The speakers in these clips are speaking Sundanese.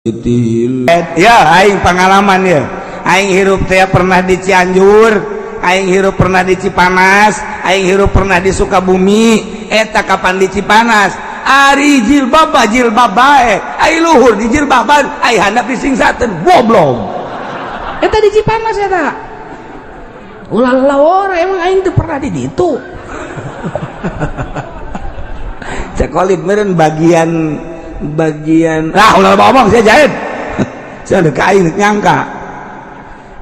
Ya, aing pengalaman ya, aing hirup teh pernah di Cianjur, aing hirup pernah di Cipanas, aing hirup pernah di Sukabumi. Eta kapan di Cipanas, ari jilbab jilbab bae, ai luhur di jilbaban, ai handap disingsateun, goblok. Eta di Cipanas eta ulah lawor, emang aing teu pernah di ditu. Cekolid meureun bagian bagian ah, ulah ngomong saya jahit, saya udah kain nyangka.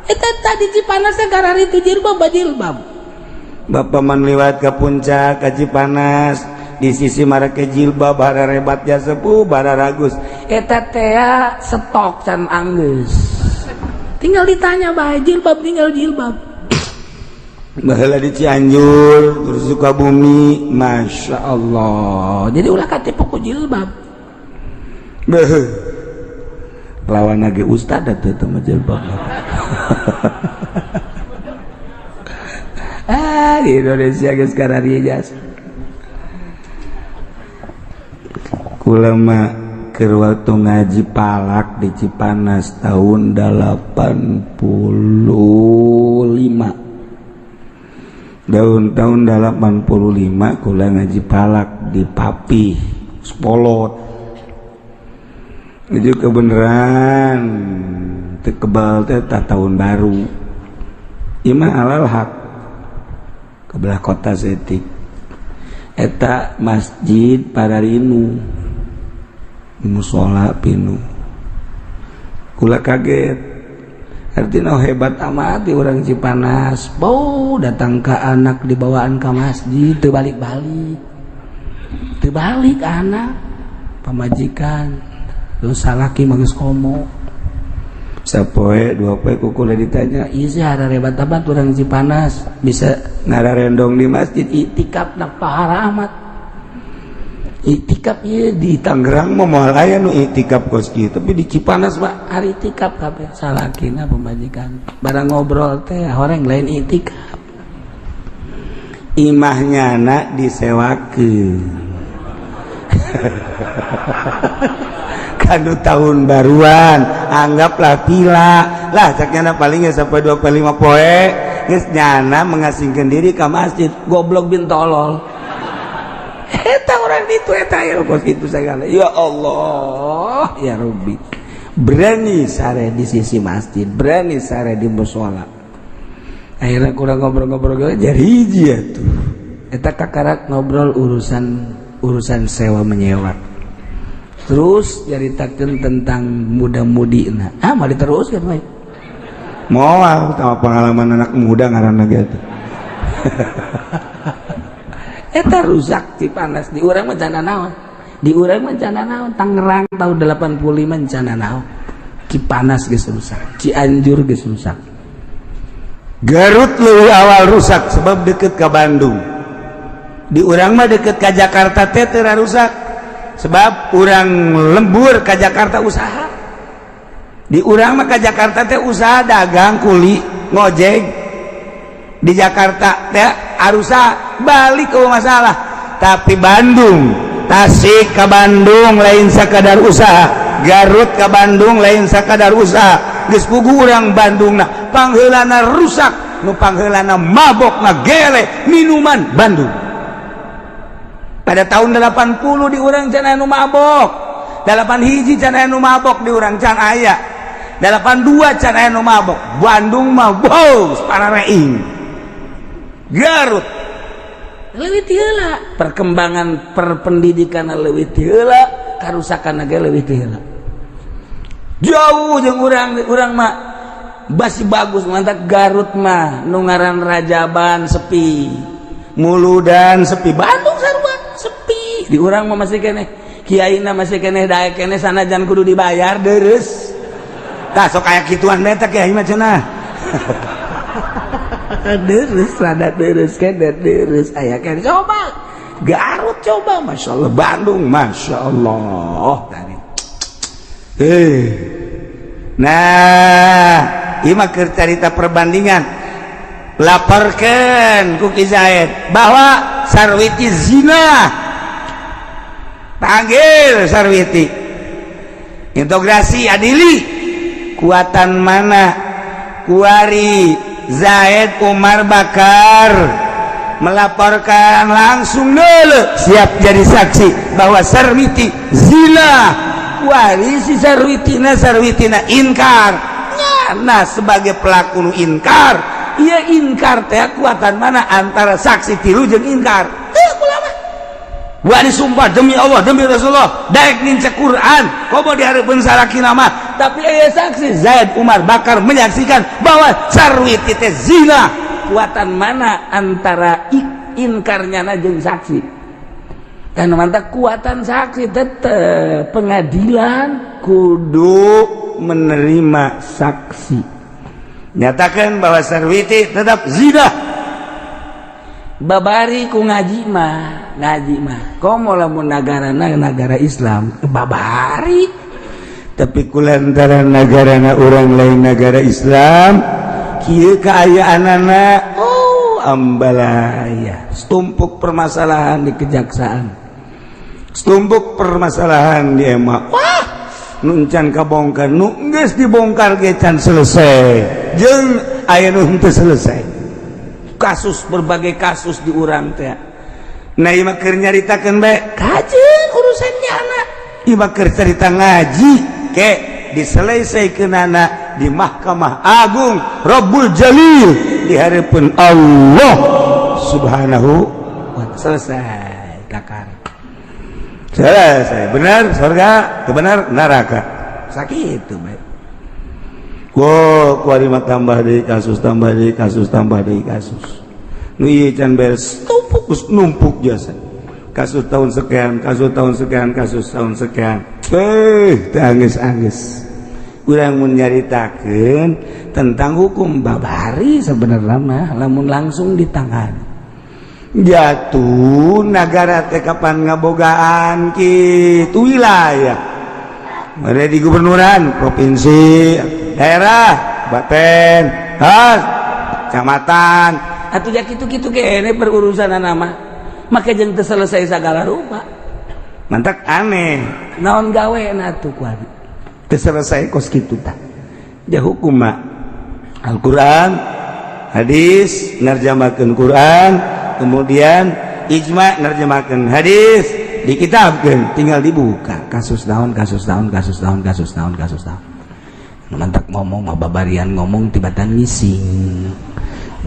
Eta tadi Cipanas teh karena itu jilbab jilbab. Bapak man liwat ke puncak ke Cipanas, di sisi marake jilbab rebat ya, sepuh bara ragus eta teh stok can anggeus, tinggal ditanya bae jilbab, tinggal jilbab. Baheula di Cianjur terus Sukabumi, Masya Allah. Jadi ulah katipu ku jilbab. Beuh. Lawan lagi ustad atuh teh mah jilbab. Ah, di Indonesia geus kararieu. Kula mah keur waktu ngaji palak di Cipanas tahun 85, tahun-tahun 85 kula ngaji palak di Papi Spolot. Itu kebenaran teu kebal teh tahun baru imah alal hak kebelah kota setik eta masjid pararinu, musola pinu. Kula kaget, artinya hebat amat di orang Cipanas. Bau datang ke anak dibawaan ke masjid teu balik-balik, teu balik anak pamajikan. Terus salaki mah geus komo sapoe dua poe ku kula ditanya, ieu sih hebat amat orang Cipanas bisa ngararendong di masjid, itikaf nak pahala amat itikaf. Ieu di Tangerang mah moal aya nu itikaf kos kieu, tapi di Cipanas mah hari itikaf kabeh salakina pamajikan. Barang ngobrol teh horeng lain itikaf, imahnya anak disewakeun kanu tahun baruan, anggaplah pila lah cak nyana palingnya sampai 25 poe geus nyana mengasingkan diri ke masjid. Goblok bin tolol eta orang itu eta ya kos itu segala. Ya Allah ya Rabbi, berani sare di sisi masjid, berani sare di musola. Akhirnya kurang ngobrol-ngobrol jadi hiji ya tuh eta kakarak ngobrol urusan urusan sewa menyewa, terus nyaritakeun tentang muda-mudi. Nah, ah, mau diteruskan bae moal sama pengalaman anak muda ngaranna gitu. Eta rusak Cipanas. Di urang mah can naon, di urang mah can naon. Tangerang tahun 85 can naon, Cipanas geus rusak, Cianjur geus rusak. Garut lebih awal rusak sebab deket ke Bandung. Di urang mah deket ke Jakarta teh teu rusak sebab urang lembur ke Jakarta usaha. Di urang mah ke Jakarta teh usaha dagang, kuli, ngojek di Jakarta teh arusa balik ke masalah. Tapi Bandung, Tasik ke Bandung lain sakadar usaha, Garut ke Bandung lain sakadar usaha. Geus puguh urang Bandung, nah, pangheulana rusak, nu pangheulana mabok, ngagele minuman Bandung. Pada tahun 80 di urang can anu mabok, 8 hiji can anu mabok, di urang can aya, 82 can aya nu mabok. Bandung mah wow, parareing. Garut leuwih ti heula, perkembangan perpendidikan leuwih ti heula, karusakan ge leuwih ti heula, jauh jeung urang. Urang mah basi bagus, mantap. Garut mah nu ngaran Rajaban sepi, Muludan sepi, Bandung sarua sepi. Di urang mah masih keneh kiaina, masih keneh daek keneh, sanajan kudu dibayar deres. Tah, sok aya kituan beta kiai mah cenah deres, rada deres keneh, deres aya keneh. Coba Garut, coba, Masya Allah. Bandung, Masya Allah tadi. Nah, ieu mah keur carita perbandingan. Laporkan ku Ki Zaid bahwa Sarwiti zina, panggil Sarwiti. Integrasi adili kuatan mana kuari Zaid Umar Bakar melaporkan langsung dulu siap jadi saksi bahwa Sarwiti zina. Kuari si Sarwitina, Sarwitina inkar. Nah, sebagai pelaku nu inkar, iya, inkar teh kuatan mana antara saksi tilu jeung inkar? Teu ulama. Wah, disumpah demi Allah, demi Rasulullah, daek nincak Quran komo dihareupeun salakina mah, tapi aya saksi Zaid Umar Bakar menyaksikan bahwa Sarwiti teh zina. Kuatan mana antara inkarnya na jeung saksi kan? Mantap, kuatan saksi tetep pengadilan kudu menerima saksi nyatakan bahwa Sarwiti tetap zina. Babari ku ngaji mah, ngaji mah komo lamun negara negara Islam babari. Tapi kulantaran negara orang lain negara Islam, kieu kaayaanana, oh, ambalaya. Tumpuk permasalahan di kejaksaan, tumpuk permasalahan di MA. Wah, nu can kabongkar, nu geus dibongkar ge can selesai, jeung aya nu henteu selesai. Kasus, berbagai kasus di urang teh. Nah, ieu mah keur nyaritakeun bae. Kajeun urusannya anak. Ieu mah keur carita ngaji ke diselesaikeunana di Mahkamah Agung Rabbul Jalil di hareupeun Allah Subhanahu wa ta'ala. Selesai kakar. Selesai, benar surga, benar neraka. Sakit tuh baik. Wow, kuari mah tambah deui kasus, tambah deui kasus, tambah deui kasus. Nu ieu can beres, tumpuk numpuk jasa. Kasus tahun sekian, kasus tahun sekian, kasus tahun sekian. Eh, teu anggeus-anggeus. Urang mun nyaritakeun tentang hukum babari sebenarnya mah lamun langsung ditangani. Jatuh negara teh kapan ngabogaan kitu wilayah. Ada di gubernuran, provinsi, daerah, kabupaten, has, kecamatan. Atuh ya kitu-kitu kene perurusan mah. Maka jeung teu selesai segala rupa. Mantak aneh. Naon gawe na atuh kuari? Teu selesai kos kitu tah. Dia hukum mah Al-Quran, hadis, nerjemahkeun Quran, kemudian ijma nerjemahkeun hadis, dikitabkeun, tinggal dibuka. Kasus naon, kasus naon, kasus naon, kasus naon, kasus naon. Mantak ngomong mah babarian ngomong tibatan ngising.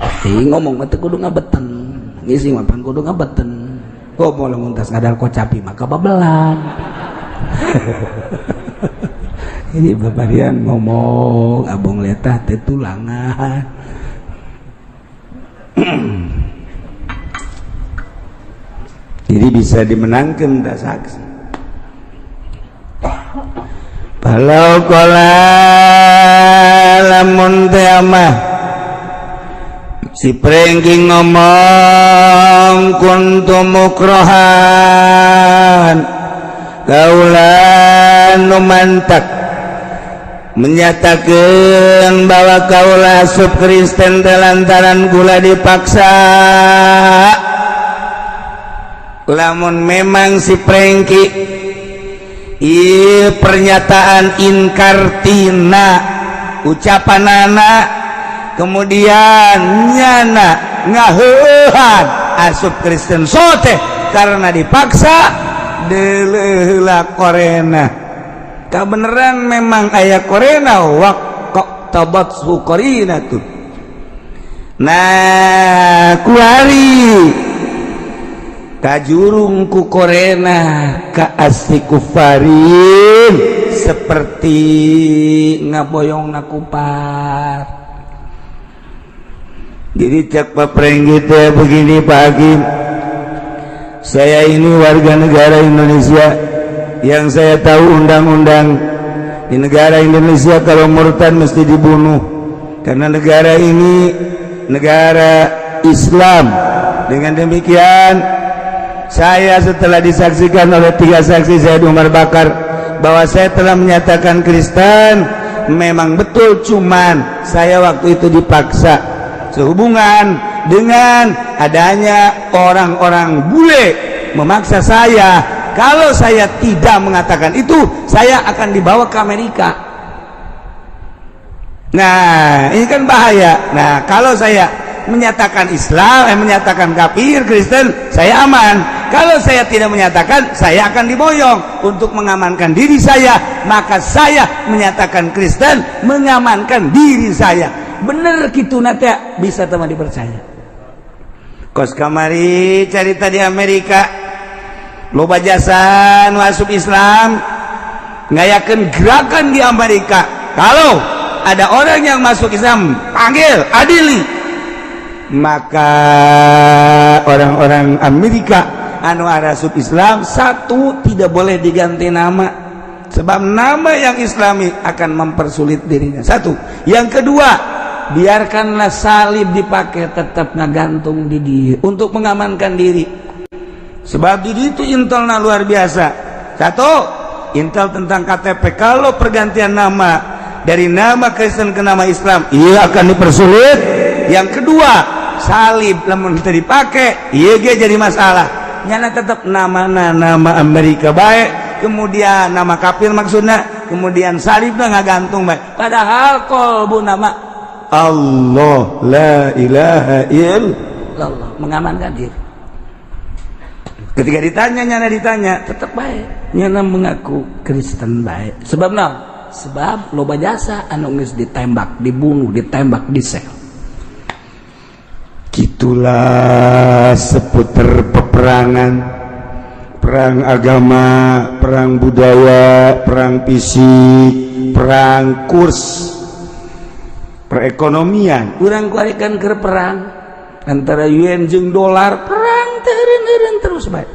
Tapi ngomong mah teu kudu ngabeten. Ngising mah pan kudu ngabeten. Komo lamun tas ngadal kocapi maka babelan. Ini babarian ngomong abong letah teh tulangan. Jadi bisa dimenangkan tak saksi. Kalau qala lamun teh mah si Prengki ngomong kuntu mukrohan, kaula nu mantak menyatakan bahwa kaula asup Kristen teh lantaran gula dipaksa. Lamun memang si Prengki ieu pernyataan inkar tina ucapan anak, kemudian nyana ngaheuhan asup Kristen sote karena dipaksa, deuleuh korena kebenaran memang aya korena waqtabat tuh. Nah, kuari kajurung ku korena ka asli kufarin seperti ngaboyong nakupar. Jadi cek Pak Prenggi teh begini, "Pak Hakim, saya ini warga negara Indonesia. Yang saya tahu undang-undang di negara Indonesia kalau murtad mesti dibunuh karena negara ini negara Islam. Dengan demikian, saya setelah disaksikan oleh tiga saksi, Zaid Umar Bakar, bahwa saya telah menyatakan Kristen, memang betul, cuman saya waktu itu dipaksa sehubungan dengan adanya orang-orang bule memaksa saya." Kalau saya tidak mengatakan itu, saya akan dibawa ke Amerika. Nah, ini kan bahaya. Nah, kalau saya menyatakan Islam, menyatakan kafir Kristen, saya aman. Kalau saya tidak menyatakan, saya akan diboyong. Untuk mengamankan diri saya, maka saya menyatakan Kristen, mengamankan diri saya. Bener gitu nanti bisa teman dipercaya. Kos kamari carita di Amerika, loba jasa nu asup Islam ngayakeun gerakan di Amerika. Kalau ada orang yang masuk Islam, panggil, adili. Maka orang-orang Amerika anu arasup Islam, satu, tidak boleh diganti nama, sebab nama yang Islami akan mempersulit dirinya, satu. Yang kedua, biarkanlah salib dipakai, tetap ngagantung di dia untuk mengamankan diri. Sebab di itu intelna luar biasa. Satu, intel tentang KTP. Kalau pergantian nama dari nama Kristen ke nama Islam, iya akan dipersulit. Yang kedua, salib lamun kita dipakai, iya dia jadi masalah. Nyana tetap nama nama Amerika baik, kemudian nama kafir maksudnya, kemudian salibnya nggak gantung baik. Padahal kolbu nama Allah la ilaha illallah. Mengamankan diri. Ketika ditanya, nyana ditanya, tetap baik nyana mengaku Kristen baik. Sebab naon? Sebab loba jasa anu geus ditembak, dibunuh, ditembak di sel. Gitulah seputar peperangan, perang agama, perang budaya, perang fisik, perang kurs perekonomian. Kurang kuarikan ke perang antara yuan jeung dolar, perang teureun terus baik.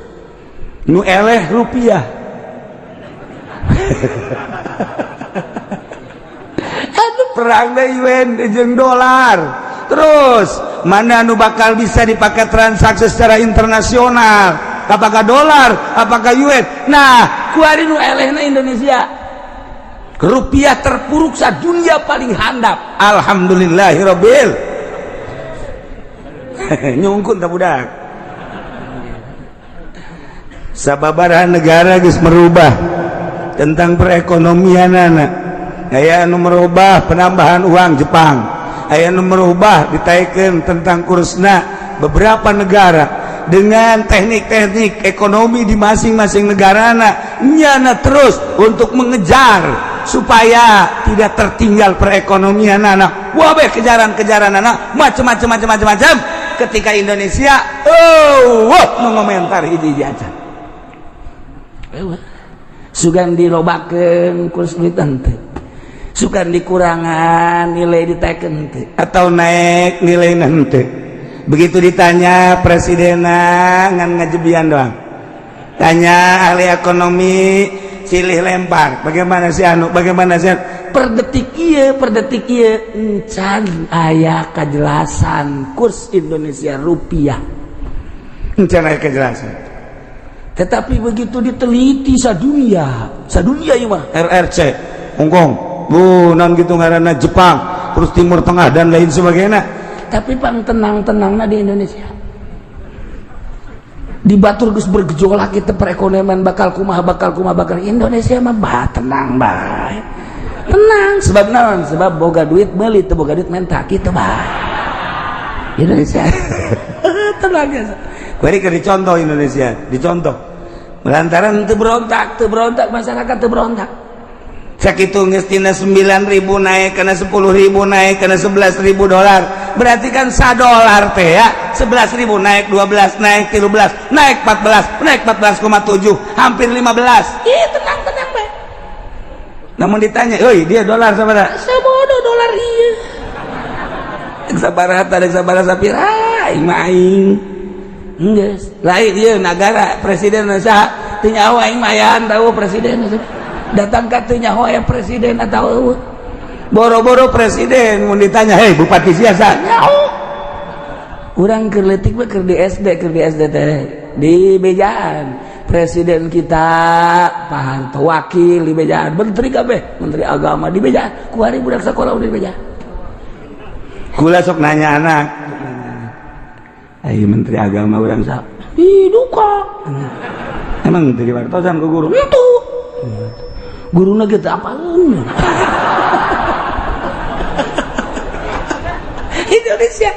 Nu eleh rupiah. Aduh, perang deh yuan jeung dolar terus. Mana nu bakal bisa dipakai transaksi secara internasional, apakah dolar, apakah yuan? Nah, kuari nu elehna Indonesia, rupiah terpuruk sa dunia, paling handap. Alhamdulillahirobbil nyungkun tak budak. Sababaraha negara geus merubah tentang perekonomian anak. Aya nu merubah penambahan uang Jepang, aya nu merubah ditaikkan tentang kursna. Beberapa negara dengan teknik-teknik ekonomi di masing-masing negara nyana terus untuk mengejar supaya tidak tertinggal perekonomian anak. Wah, kejaran-kejaran anak macam-macam, macam-macam, macam. Ketika Indonesia, oh, wah, mengomentar hiji aja. Sugan dilobakeun kurs duit henteu, sugan dikurangan nilai diteken henteu. Atau naik nilai nanti. Begitu ditanya presiden, ngan ngajebian doang. Tanya ahli ekonomi, silih lempar, bagaimana sih anu, bagaimana sih anu. Per detik ieu, per detik ieu encan aya kejelasan kurs Indonesia rupiah. Encan aya kejelasan. Tetapi begitu diteliti sadunia, sadunia ieu mah. RRC Hongkong, bu non gitu ngaranna, Jepang, terus Timur Tengah dan lain sebagainya. Tapi pang tenang-tenangna di Indonesia. Di batur geus bergejolak kita, perekonomian bakal kumaha, bakal kumaha, bakal, Indonesia mah bah tenang bae, tenang. Sebab naon? Sebab boga duit beli, teu boga duit menta kitu bae. Indonesia tenang ya. Bari keur dicontoh, Indonesia dicontoh lantaran teu berontak, teu berontak, masyarakat teu berontak. Sakitu geus tina 9.000 naik kana 10.000, naik kana 11.000 dolar. Berarti kan sa dolar teh ya 11.000, naik 12, naik 13, naik 14, naik 14,7, hampir 15. Ih, tenang, tenang bae. Namun ditanya, "Euy, dia dolar sabaraha?" Sabodo dolar ieu. Sabaraha teh, sabaraha sapira, aing mah aing. Geus lain ieu nagara, presiden saha teu nyaho aing mah, ayaan tahu presiden datang ka teu nyaho aya presiden atau eueuh. Boro-boro presiden, mun ditanya, "Hei, bupati siasa?" Nyaho. Urang keur leutik mah, keur di SD, keur di SD teh di bejaan presiden kita Pak Harto, wakil di bejaan, menteri kabeh, menteri agama di bejaan. Kuari budak sekolah udah di bejaan. Kula sok nanya anak. Ayo, menteri agama urang saha? Ih, duka. Emang teu diwartosan ku guru? Henteu. Guruna ge teu apaleun. Indonesia.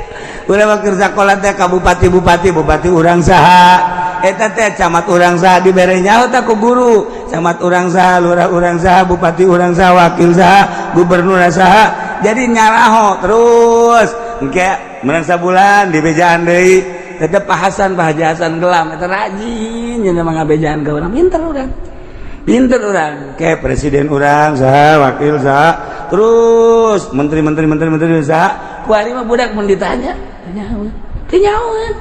Urang mah keur sakola teh ka bupati-bupati, bupati urang saha, eta teh camat urang saha, dibere nyaho teh ku guru. Camat urang saha, lurah urang saha, bupati urang saha, wakil saha, gubernur saha. Jadi nyaraho terus. Engke menang sabulan dibejaan deui. Tetep Pak Hasan, Pak Haji Hasan Gelam eta rajin nya mah ngabejaan ka urang, pinter urang. Pinter urang. Ke presiden urang saha, wakil saha, terus menteri-menteri menteri-menteri saha. Kuari mah budak mun ditanya, teu nyaho. Teu nyahoan.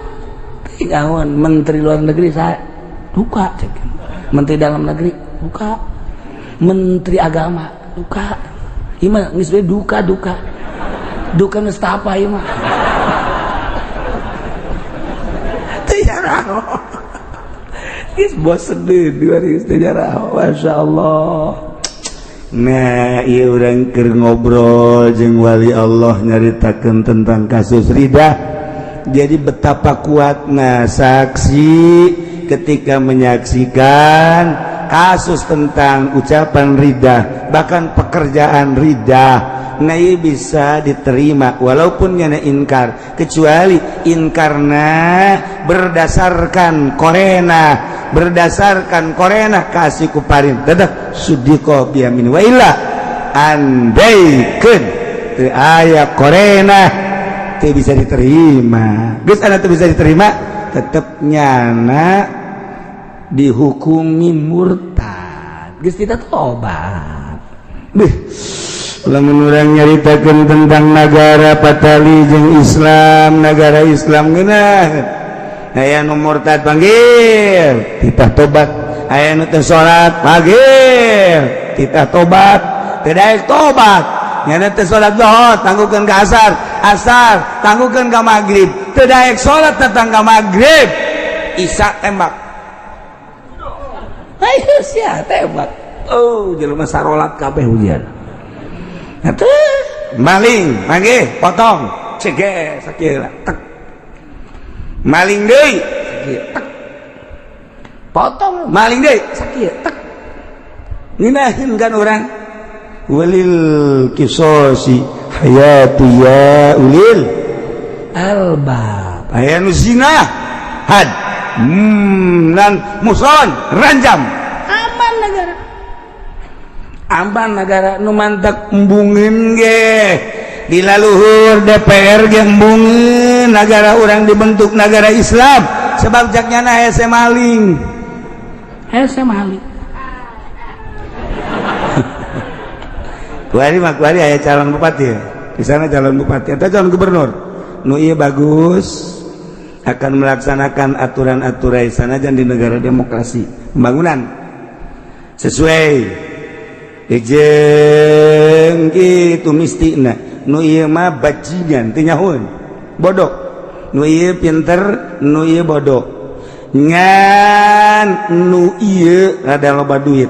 Teu nyahoan menteri luar negeri saha? Duka cek. Menteri dalam negeri duka. Menteri agama duka. Ieu mah geus we duka duka. Duka nestapa ieu mah. Teu nyaraho. Geus bosen deui geus teu nyaraho. Masyaallah. Nah, ieu urang keur ngobrol jeung wali Allah nyaritakeun tentang kasus Ridha. Jadi betapa kuatna saksi ketika menyaksikan kasus tentang ucapan Ridha, bahkan pekerjaan Ridha. Nah, ieu bisa diterima walaupun nyana inkar, kecuali inkarna berdasarkan korena, berdasarkan korena kasih kuparin tetap sudiko biamin wa illa andaikeun teu aya korena teu bisa diterima. Geus ana teu bisa diterima, tetep nyana dihukumi murtad. Geus tidak tobat. Beuh, lamun urang nyaritakeun tentang nagara patali jeung Islam, nagara Islam geunah. Aya nu murtad panggil, titah tobat. Aya nu teu salat panggil, titah tobat. Teu daek tobat. Nyana teu salat zuhur, tangguhkeun ka asar, asar tangguhkeun ka magrib. Teu daek salat datang ka magrib, isya tembak. Ayo sia tembak. Oh, jelema sarolat kabeh hujan. Atuh maling, manggih, potong. Cege sakieu tek. Maling deui, sakieu tek. Potong maling deui, sakieu tek. Ngeunaheun kan urang. Walil kisosi hayatu ya ulil albab. Aya nu zina had. Nan muson ranjam. Aman negara. Aman negara nu mantek embungeun ge. Di laluhur DPR ge embungeun negara urang dibentuk negara Islam sebab cak nyana hese maling. Hese maling. Kuari mah kuari aya calon bupati ya. Di sana calon bupati atau calon gubernur. Nu ieu bagus akan melaksanakan aturan-aturan sanajan di negara demokrasi pembangunan sesuai jeung kitu mistina. Nu ieu mah bajingan teu nyahoeun, bodoh. Nu ieu pinter, nu ieu bodoh. Ngan nu ieu rada loba duit.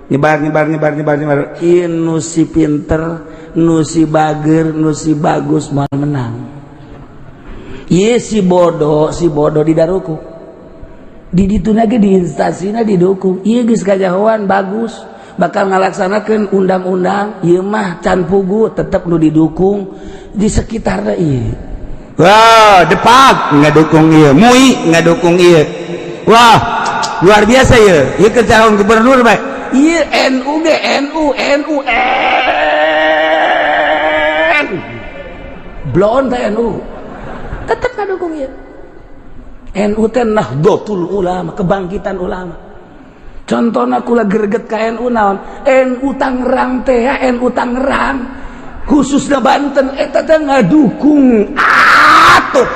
Nyebar nyebar nyebar nyebar nyebar. Ieu nu si pinter, nu si bager, nu si bagus moal menang. Ieu si bodoh didaruku. Di dituna ge di instansina didukung. Ieu geus kajahoan bagus, bakal ngalaksanakeun undang-undang. Ieu mah can pugu tetep nu didukung di sekitarna ieu. Wah, Depak ngadukung ieu, MUI ngadukung ieu. Wah, luar biasa ieu. Ieu ke calon gubernur bae. Ieu NU ge NU NU N. Blon teh NU. Tetep ngadukung ieu. NU teh Nahdlatul Ulama, kebangkitan ulama. Contohna kula greget ka NU naon? NU Tangerang teh, NU Tangerang khususna Banten eta teh ngadukung atuh.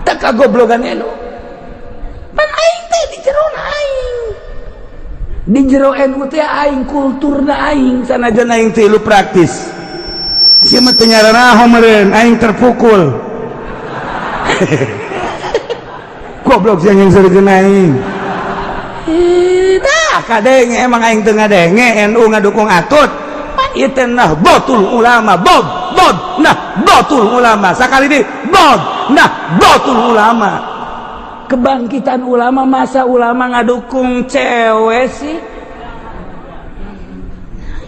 Teh kagoblogan NU. Pan aing teh di jero aing. Di jero NU teh aing kulturna aing sanajan aing teh lu praktis. Sia mah teu nyaranaho meureun, aing terpukul. Goblok sia yang seureun aing. Tah kadenge emang aing teu ngadenge NU ngadukung atut. Pan ieu teh Nahdlatul Ulama, bod bod Nahdlatul Ulama. Sakali deui bod Nahdlatul Ulama. Kebangkitan ulama, masa ulama ngadukung cewek sih?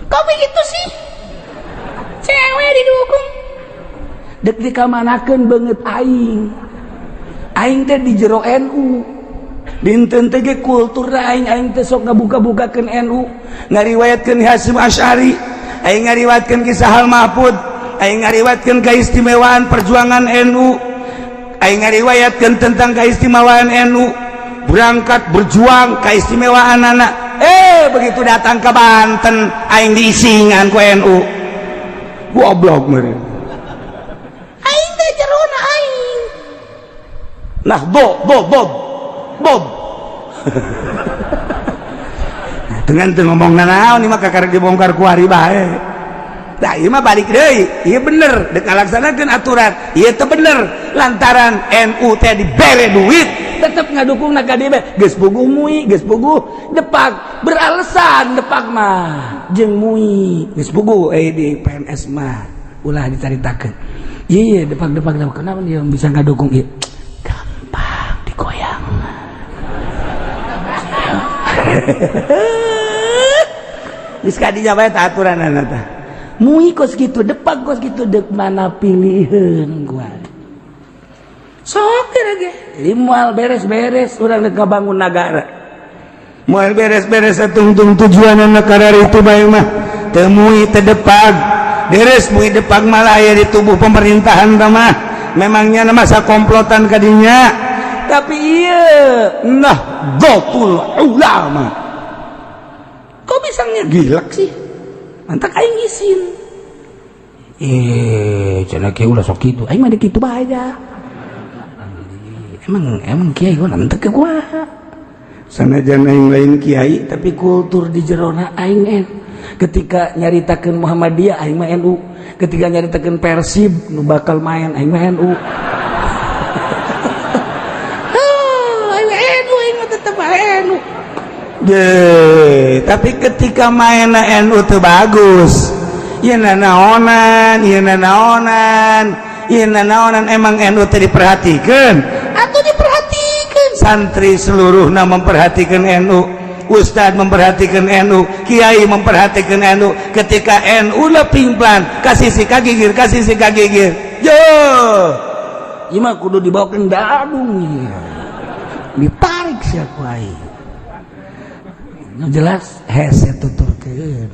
Kok begitu sih? Cewek didukung. Dek dikamanakeun beungeut aing. Aing teh di jero NU. Dinten teh ge kultur aing, aing teh sok ngabuka-bukakeun NU, ngariwayatkeun Hasyim Asy'ari, aing ngariwayatkeun kisah Al Mahfud, aing ngariwayatkeun keistimewaan perjuangan NU, aing ngariwayatkeun tentang keistimewaan NU berangkat berjuang, keistimewaan anak. Begitu datang ke Banten, aing diisingan ku NU. Goblok meureun. Aing teh jerona aing. Nah, bo bo bob bob. Nah, dengan teu ngomong nanaon ieu mah, kakara dibongkar ku hari bae. Nah, ieu mah balik deui, ieu bener dek ngalaksanakeun aturan, ieu teu bener lantaran NU teh dibere duit. Tetep ngadukung na KDB, geus puguh MUI, geus puguh Depag, beralasan Depag mah jeung MUI geus puguh di PNS mah ulah dicaritakeun. Iya, Depag, Depag, Depag, kenapa dia bisa ngadukung ieu? Gampang digoyang. Geus kadinya bae tah aturanana tah. MUI kos gitu, Depag kos gitu, dek mana pilihan gua? Sok ge. Jadi moal beres-beres urang dek ngabangun nagara. Moal beres-beres tungtung tujuanana kararitu bae mah. Teu MUI, teu Depag. Beres MUI Depag malah aya di tubuh pemerintahan mah. Memangnya masa komplotan kadinya. Tapi iya, Nahdlatul Ulama. Kok bisa ngegilak sih? Mantak aing isin. Cenah kieu ulah sok kitu. Aing mah kitu bae aja. Emang emang kiai gua nanti ke gua. Sanajan aing lain kiai, tapi kultur di jerona aing en. Ketika nyaritakeun Muhammadiyah, aing mah NU. Ketika nyaritakeun Persib nu bakal main, aing mah NU. Ah, aing mah NU, aing mah tetep NU. Deh, tapi ketika main NU tuh bagus. Ieu nanaonan, ieu nanaonan, ieu nanaonan, emang NU teh diperhatikeun? Atuh diperhatikan. Santri seluruhna memperhatikan NU, Ustad memperhatikan NU, Kiai memperhatikan NU. Ketika NU leping plan, kasih si kagigir, kasih si kagigir. Yo, ieu mah kudu dibawakeun dadung ieu. Ditarik sia ku aing. Nu jelas hese tuturkeun.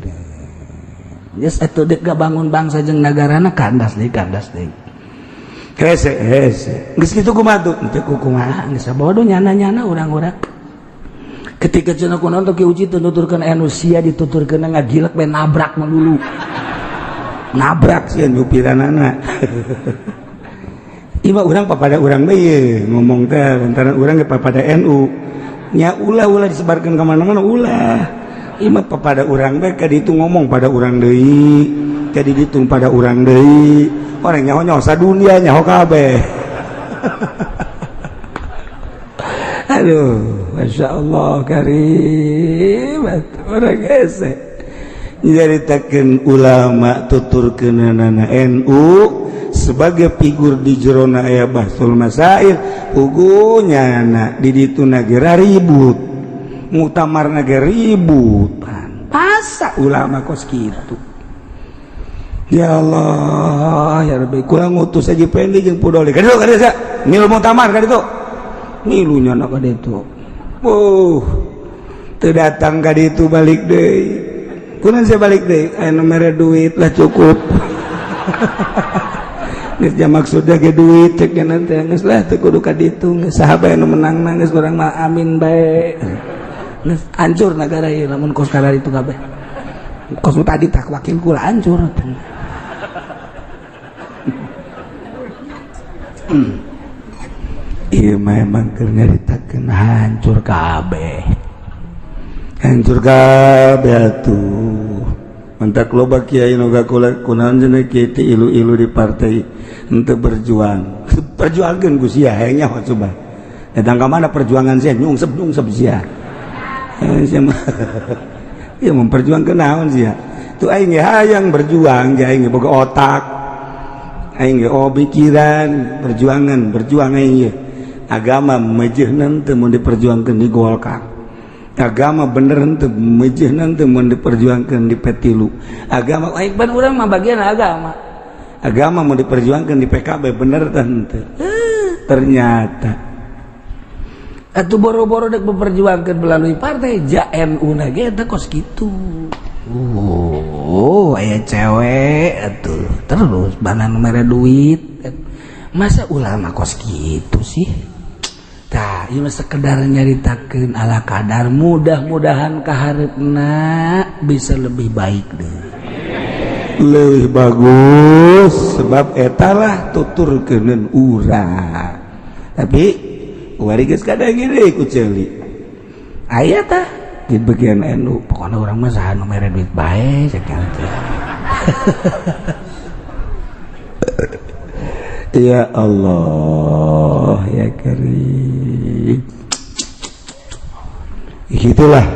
Geus atuh dek bangun bangsa jeung nagarana, kandas deui, kandas deui. Hese hese. Geus kitu kumaha tuh? Teu kumaha, geus bodoh nyana-nyana urang-urang. Ketika cenah kunaon teh uji teu nuturkeun NU, sia dituturkeun ngagilek bae, nabrak mah dulu. Nabrak sia nyupiranana. Ieu mah urang papada urang bae ye, ngomong teh lantaran urang ge papada NU. Nya ulah-ulah disebarkeun ka mana-mana ulah. Ieu mah papada urang bae, ka ditu ngomong pada urang deui, ka ditu pada urang deui. Orang nyaho-nyaho sadunia nyaho kabeh. Aduh, Masya Allah karim, orang hese. Nyaritakeun ulama tuturkeunana NU sebagai figur di jerona aya Bahtsul Masail, puguh nyana di ditu nagera ribut, muktamar nage ribut. Masa ulama kos kitu? Ya Allah, ya Rabbi, kurang ngutus aja pendi jeung pudoli. Kaditu, kaditu, milu muktamar kaditu. Milu nyana kaditu. Teu datang kaditu, balik deui. Kunaon saya balik deui? Aya nu mere duit lah, cukup. Geus ja maksudna ge duit cek nya teh, geus lah teu kudu kaditu, geus saha bae nu menang mah geus urang mah amin bae. Geus hancur nagara ieu lamun kos itu kabeh. Kos tadi tak wakil kula hancur. Iya, memang keur nyaritakeun hancur kabeh. Hancur kabeh atuh. Mantak loba kiai nu gakula kunaon cenah kiai teh ilu-ilu di partai henteu berjuang. Perjuangkeun ku sia hayang nyaho coba. Datang ka mana perjuangan sia, nyungsep-nyungsep sia. Sia mah. Ya memperjuangkeun naon sia. Tuh aing ge hayang berjuang, ge aing ge boga otak. Aing ge oh pikiran, perjuangan, berjuang aing ge. Agama mejeuhna teu mun diperjuangkeun di Golkar? Agama bener henteu, mejeuhna teu mun diperjuangkeun di P3? Agama Baik ban urang mah bagian agama. Agama mau diperjuangkan di PKB bener teh henteu? Ternyata Atuh boro-boro dek memperjuangkan melalui partai, ja NU na ge eta kos kitu. Oh, aya cewek atuh terus banan mere duit. Masa ulama kos kitu sih? Tah, ieu mah sekedar nyaritakeun ala kadar, mudah-mudahan kahareupna bisa lebih baik deh. Lebih bagus, sebab etalah tuturkeun urang, tapi wari geus kadang gini ku ceuli Aya tah di bagian NU. Pokoknya urang mah saha nu mere duit bae cek teh. Ya Allah ya Karim, itulah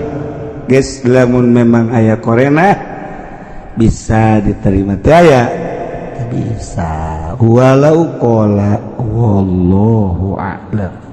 guys, lamun memang aya korena bisa diterima teh aya bisa walau qala, wallahu a'lam.